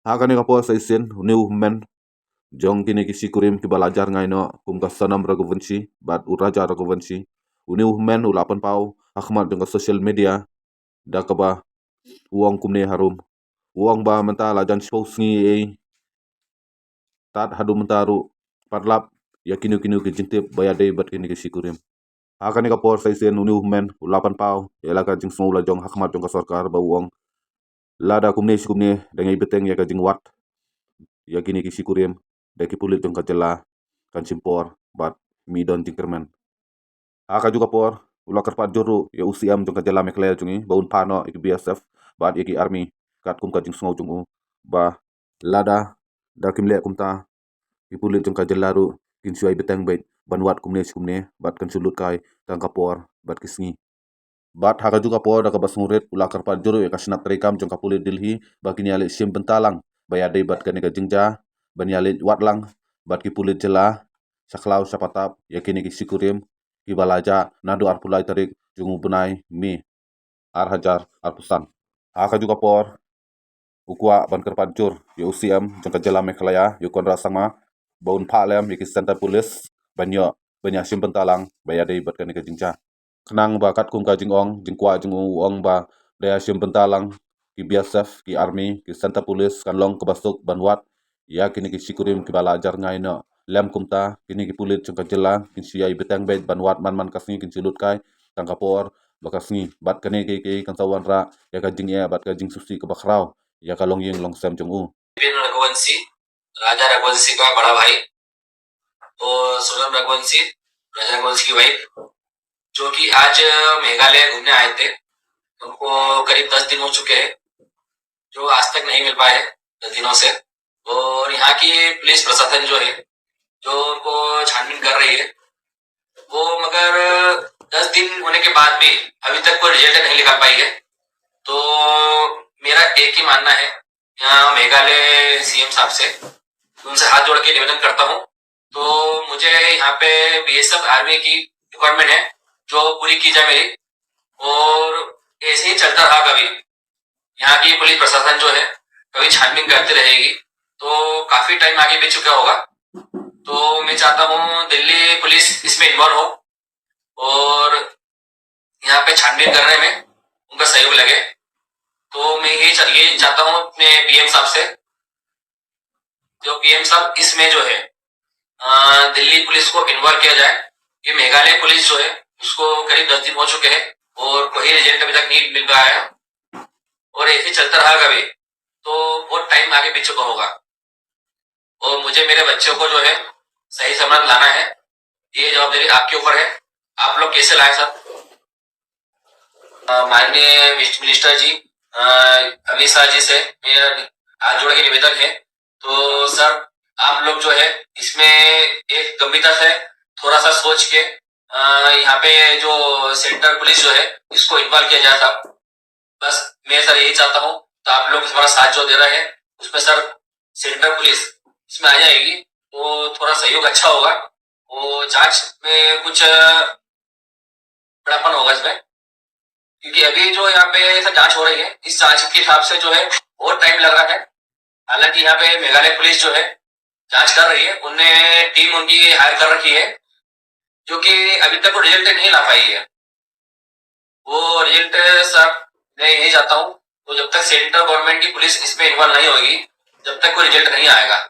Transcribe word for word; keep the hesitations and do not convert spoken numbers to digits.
Ha kane ka por sa shisien, une u hynmen jong kine ki shi kurim kiba la jar ngai noh kum ka Sonam Raghuvanshi bad u Raja Raghuvanshi, une u hynmen u la pynpaw ha khmat jong ka social media da kaba u ong kumne harum. U ong ba mynta la jan shiphew sngi ei, tad haduh mynta ruh pat lap ïa kino kino ki jingtip ba ïadei bad kine ki shi kurim. Ha kane ka por sa shisien une u hynmen u la pynpaw ïa la ka jingsngew la jong ha khmat jong ka sorkar ba u ong, lada kumne shi kumne, dang ïai bteng ïa ka jingwad ïa kine ki shi kurim da ki pulit jong ka jylla, kan shim por bad ym don jingkyrmen. Ha kajuh ka por u la kyrpad jur ruh ïa u C M jong ka jylla Meghalaya jong ngi ba un phah noh ïa ki B S F bad ïa ki army, katkum ka jingsngew jong u ba lada da kim leh kumta, ki pulit jong ka jylla ruh kin shu ïai bteng beit ban wad kumne shi kumne bad kan shu lut kai tang ka por bad ki sngi. Bad ha kajuh ka por da kaba sngewrit u la kyrpad jur ruh ïa ka shnat treikam jong ka pulit Delhi ba kin ïaleh shim bynta lang ba ïadei bad kane ka jingjia, ban ïaleh wad lang bad ki pulit jylla sha khlaw sha patap ïa kine ki shi kurim kiba la jah naduh arphew lai tarik jong u bnai May, ar hajar arphew san. Ha kajuh ka por u kwah ban kyrpad jur ïa u C M jong ka jylla Meghalaya, ïa u Conrad Sangma, ba un phah lem ïa ki Central Police ban ïoh ban ïashim bynta lang ba ïadei bad kane ka jingjia. Khnang ba katkum ka jingong jingkwah jong u, u ong ba da ïashim bynta lang ki B S F, ki army, ki Central Police kan long kaba suk ban wad ïa kine ki shi kurim kiba la jar ngai noh. Lym kumta, kine ki pulit jong ka jylla kin shu ïai bteng beit ban wad man man ka sngi, kin shu lut kai tang ka por bad ka sngi. Bad kane keikei kan sa wanrah ïa ka jingeh bad ka jingsngewsih kaba khraw ïa ka longïing longsem jong u. Bin Raghuvanshi, राजा रघुवंशी का बड़ा भाई, और सोनम रघुवंशी, राजा रघुवंशी की वाइफ, जो कि आज मेघालय घूमने आए थे। उनको करीब दस दिन हो चुके हैं, जो आज तक नहीं मिल पाए, दस दिनों से। और यहाँ की पुलिस प्रशासन जो है, जो उनको छानबीन कर रही है, वो मगर दस दिन होने के बाद भी अभी तक कोई रिजल्ट नहीं निकाल पाई है। तो मेरा एक ही मानना है, यहाँ मेघालय सीएम साहब से, उनसे हाथ जोड़ के निवेदन करता हूँ। तो मुझे यहाँ पे बीएसएफ आर्मी की रिक्वायरमेंट है, जो पूरी की जाए मेरी। और ऐसे ही चलता रहा कभी, यहाँ की पुलिस प्रशासन जो है, कभी छानबीन करती रहेगी, तो काफी टाइम आगे बीत चुका होगा। तो मैं चाहता हूँ दिल्ली पुलिस इसमें इन्वॉल्व हो और यहाँ पे छानबीन करने में उनका सहयोग लगे। तो मैं ये चा-, ये चाहता हूँ अपने पीएम साहब से, जो पीएम साहब इसमें जो है, अ, दिल्ली पुलिस को इन्वॉल्व किया जाए। ये मेघालय पुलिस जो है, उसको करीब दस दिन हो चुके हैं और कोई रिजल्ट अभी तक नहीं मिल पाया है। और ऐसे चलता रहा कभी, तो बहुत टाइम आगे बीत चुका होगा। और मुझे मेरे बच्चों को जो है, सही सलामत लाना है। ये जवाबदारी आपके ऊपर है, आप लोग कैसे लाए सर? अ, माननीय मिस-, मिनिस्टर जी, अ, अमित शाह जी से मेरा हाथ जोड़ के निवेदन है। तो सर, आप लोग जो है, इसमें एक गंभीरता से थोड़ा सा सोच के, अ, यहाँ पे जो सेंट्रल पुलिस जो है, इसको इन्वॉल्व किया जाए सर। बस मैं सर यही चाहता हूँ, तो आप लोग हमारा साथ जो दे रहे हैं, उसमें सर सेंट्रल पुलिस इसमें आ जाएगी, तो थोड़ा सहयोग अच्छा होगा। वो जांच में कुछ, अ, बड़ापन होगा इसमें, क्योंकि अभी जो यहाँ पे सर जांच हो रही है, इस जांच के हिसाब से जो है बहुत टाइम लग रहा है। हालांकि यहाँ पे मेघालय पुलिस जो है जांच कर रही है, उनने टीम उनकी हायर कर रखी है, जो कि अभी तक वो रिजल्ट नहीं ला पाई है। वो रिजल्ट सर मैं यही चाहता हूँ, तो जब तक सेंट्रल गवर्नमेंट की पुलिस इसमें इन्वॉल्व नहीं होगी, जब तक कोई रिजल्ट नहीं आएगा।